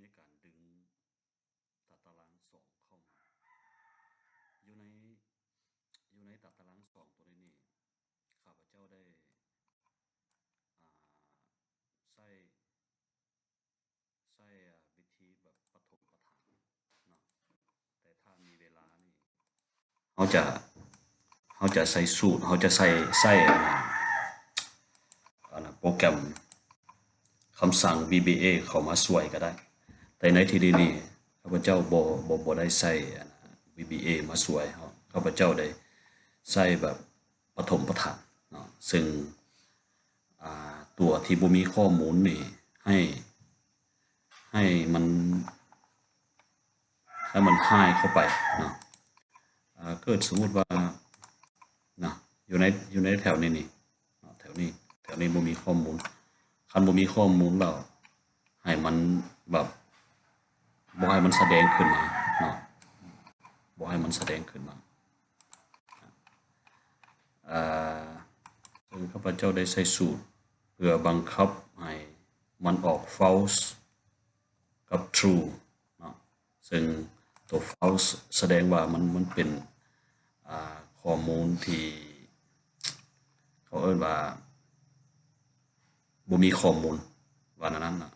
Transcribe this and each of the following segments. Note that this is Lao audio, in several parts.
ໃນການດຶງຕາຕະລາງສອງເຂົ້າມາ ຢູ່ໃນ ຢູ່ໃນຕາຕະລາງສອງຕົວນີ້ນີ້ ຂ້າພະເຈົ້າໄດ້ ອາ ໃຊ້ ໃຊ້ ອາ ວິທີແບບປະຖົມປະຖານເນາະ ແຕ່ຖ້າມີເວລານີ້ ເຮົາຈະ ເຮົາຈະໃສ່ສູດ ເຮົາຈະໃສ່ ໃຊ້ ອັນນ່າ ອັນນ່າ ໂປຣແກຣມຄຳສັ່ງ VBA ເຂົ້າມາຊ່ວຍກໍໄດ້ ແຕ່ໃນທີ່ນີ້ນີ້ ຂ້າພະເຈົ້າບໍ່ ບໍ່ ບໍ່ໄດ້ໃຊ້ ອັນນ່າ VBA ມາຊ່ວຍເຮົາ ຂ້າພະເຈົ້າໄດ້ໃຊ້ແບບປະຖົມປະຖານເນາະ ເຊິ່ງ ອາ ຕົວທີ່ບໍ່ມີຂໍ້ມູນນີ້ ໃຫ້ ໃຫ້ມັນ ໃຫ້ມັນຫາຍເຂົ້າໄປເນາະ ອາ ເກີດສົມມຸດວ່ານະ ຢູ່ໃນ ຢູ່ໃນແຖວນີ້ນີ້ເນາະ ແຖວນີ້ ແຖວນີ້ບໍ່ມີຂໍ້ມູນ ຄັນບໍ່ມີຂໍ້ມູນແລ້ວ ໃຫ້ມັນແບບ ບໍ່ໃຫ້ມັນສະແດງຂຶ້ນມາເນາະ ບໍ່ໃຫ້ມັນສະແດງຂຶ້ນມາ ອາ ເຊິ່ງຂ້າພະເຈົ້າໄດ້ໃຊ້ສູດເພື່ອບັງຄັບໃຫ້ມັນອອກ false ກັບ true ເນາະ ເຊິ່ງຕົວ false ສະແດງວ່າມັນ ມັນເປັນ ອາ ຂໍ້ມູນທີ່ເຂົາເອີ້ນວ່າບໍ່ມີຂໍ້ມູນ ວ່າແນວນັ້ນນະ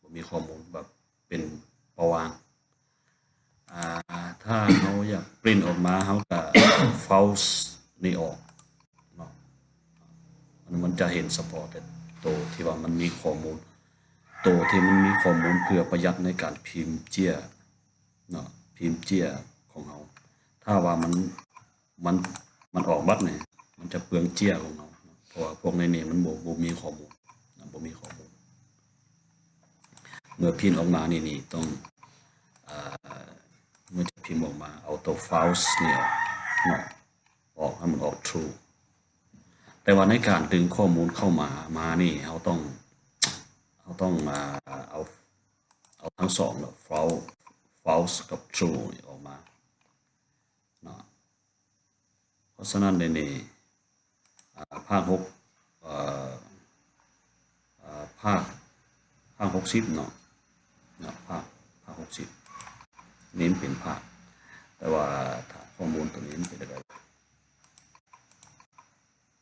ບໍ່ມີຂໍ້ມູນ ແບບເປັນປະຫວ່າງ ອາ ຖ້າເຮົາຢາກ print ອອກມາ ເຮົາກະເອົາ false ນີ້ອອກເນາະ ມັນ ມັນຈະເຫັນສະເພາະແຕ່ໂຕທີ່ວ່າມັນມີຂໍ້ມູນ ໂຕທີ່ມັນມີຂໍ້ມູນເພື່ອປະຢັດໃນການພິມເຈ້ຍເນາະ ພິມເຈ້ຍຂອງເຮົາ ຖ້າວ່າມັນ ມັນ ມັນອອກບັດນີ້ ມັນຈະເປືອງເຈ້ຍຂອງເຮົາເນາະ ເພາະວ່າພວກໃນນີ້ມັນບໍ່ ບໍ່ມີຂໍ້ມູນນະ ບໍ່ມີຂໍ້ມູນ ເມື່ອພິມອອກມານີ້ນີ້ຕ້ອງ ອາ ເມື່ອຈະພິມອອກມາ ເອົາຕົວ false ນີ້ອອກເນາະ ອອກ ໃຫ້ມັນອອກ true ແຕ່ວ່າໃນການດຶງຂໍ້ມູນເຂົ້າມາ ມານີ້ ເຮົາຕ້ອງ ເຮົາຕ້ອງ ອາ ເອົາ ເອົາທັງສອງເນາະ false false ກັບ true ນີ້ອອກມາເນາະ ເພາະສະນັ້ນເດນີ້ ອາ ພາກຫົກ ເອີ ອາ ພາກ ພາກຫົກສິບເນາະ ເນາະ ພາກ ພາກຫົກສິບນີ້ມັນເປັນພາກ ແຕ່ວ່າຖານຂໍ້ມູນຕົວນີ້ມັນເປັນແນວໃດ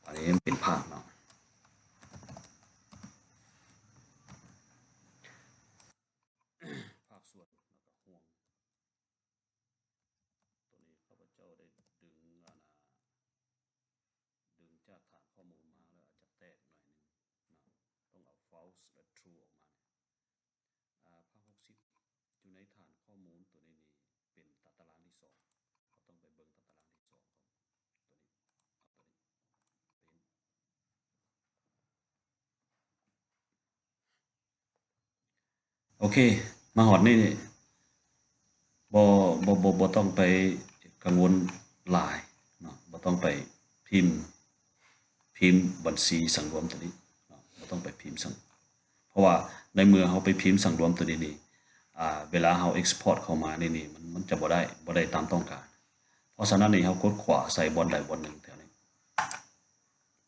ອັນນີ້ມັນເປັນພາກເນາະ ພາກສ່ວນ ແລ້ວກໍຫ່ວງ ຕົວນີ້ຂ້າພະເຈົ້າໄດ້ດຶງ ອັນນ່າ ດຶງຈາກຖານຂໍ້ມູນມາແລ້ວອາດຈະແຕກໜ້ອຍໜຶ່ງເນາະ ຕ້ອງເອົາ false ແລະ true ອອກມານີ້ ອາ ພາກຫົກສິບ ຢູ່ໃນຖານຂໍ້ມູນຕົວນີ້ນີ້ ເປັນຕາຕະລາງທີສອງ ເຮົາຕ້ອງໄປເບິ່ງຕາຕະລາງທີສອງຂອງຕົວນີ້ ເອົາຕົວນີ້ ໂອເຄ ມາຮອດນີ້ ບໍ່ ບໍ່ ບໍ່ ບໍ່ຕ້ອງໄປກັງວົນຫຼາຍເນາະ ບໍ່ຕ້ອງໄປພິມ ພິມບັນຊີສັງລວມຕົວນີ້ເນາະ ບໍ່ຕ້ອງໄປພິມສັງ ເພາະວ່າໃນເມື່ອເຮົາໄປພິມສັງລວມຕົວນີ້ນີ້ ອາ ເວລາເຮົາ export ເຂົ້າມານີ້ນີ້ ມັນ ມັນຈະບໍ່ໄດ້ ບໍ່ໄດ້ຕາມຕ້ອງການ ເພາະສະນັ້ນນີ້ ເຮົາກົດຂວາໃສ່ບ່ອນໃດບ່ອນໜຶ່ງແຖວນີ້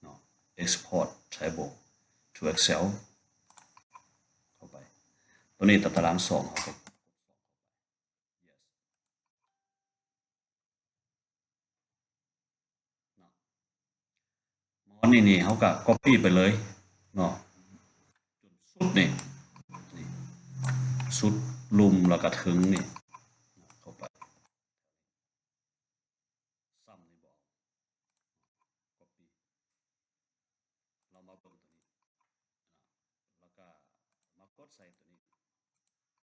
ເນາະ export table to Excel ເຂົ້າໄປ ຕົວນີ້ຕາຕະລາງສອງ ເຮົາກໍ yes ເນາະ ມາຮອດນີ້ນີ້ ເຮົາກໍ copy ໄປເລີຍເນາະ ຈົນສຸດນີ້ ນີ້ ສຸດລຸ່ມ ແລ້ວກໍເທິງນີ້ ເຂົ້າໄປ ຊ້ຳນີ້ບໍ່ເອົາ copy ເຮົາມາເບິ່ງຕົວນີ້ ອາ ແລ້ວກະມາກົດໃສ່ຕົວນີ້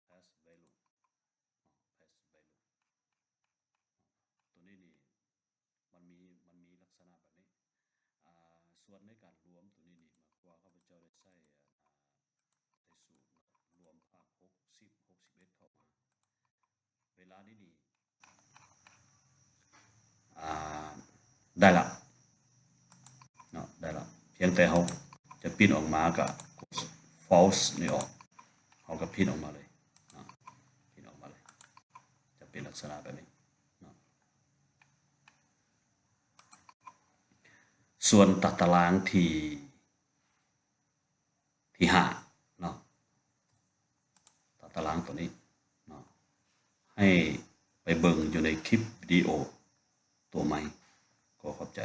paste value ເນາະ paste value ຕົວນີ້ນີ້ ມັນມີ ມັນມີລັກສະນະແບບນີ້ ອາ ສ່ວນໃນການລວມຕົວນີ້ນີ້ ໝາຍຄວາມວ່າຂ້າພະເຈົ້າໄດ້ໃຊ້ ອາ ໃຊ້ສູດເນາະ ລວມພາກຫົກສິບ ຫົກສິບເອັດເຂົ້າມາ ເວລານີ້ນີ້ ອາ ໄດ້ລະເນາະ ໄດ້ລະ ພຽງແຕ່ເຮົາຈະ print ອອກມາ ກະ false ນີ້ອອກ ເຮົາກະ print ອອກມາເລີຍເນາະ print ອອກມາເລີຍ ຈະເປັນລັກສະນະແບບນີ້ເນາະ ສ່ວນຕາຕະລາງທີ່ ທີຫ້າເນາະ ຕາ ຕາລາງໂຕນີ້ເນາະ ໃຫ້ໄປເບິ່ງຢູ່ໃນຄລິບວິດີໂອໂຕໃໝ່. ຂໍຂອບໃຈ.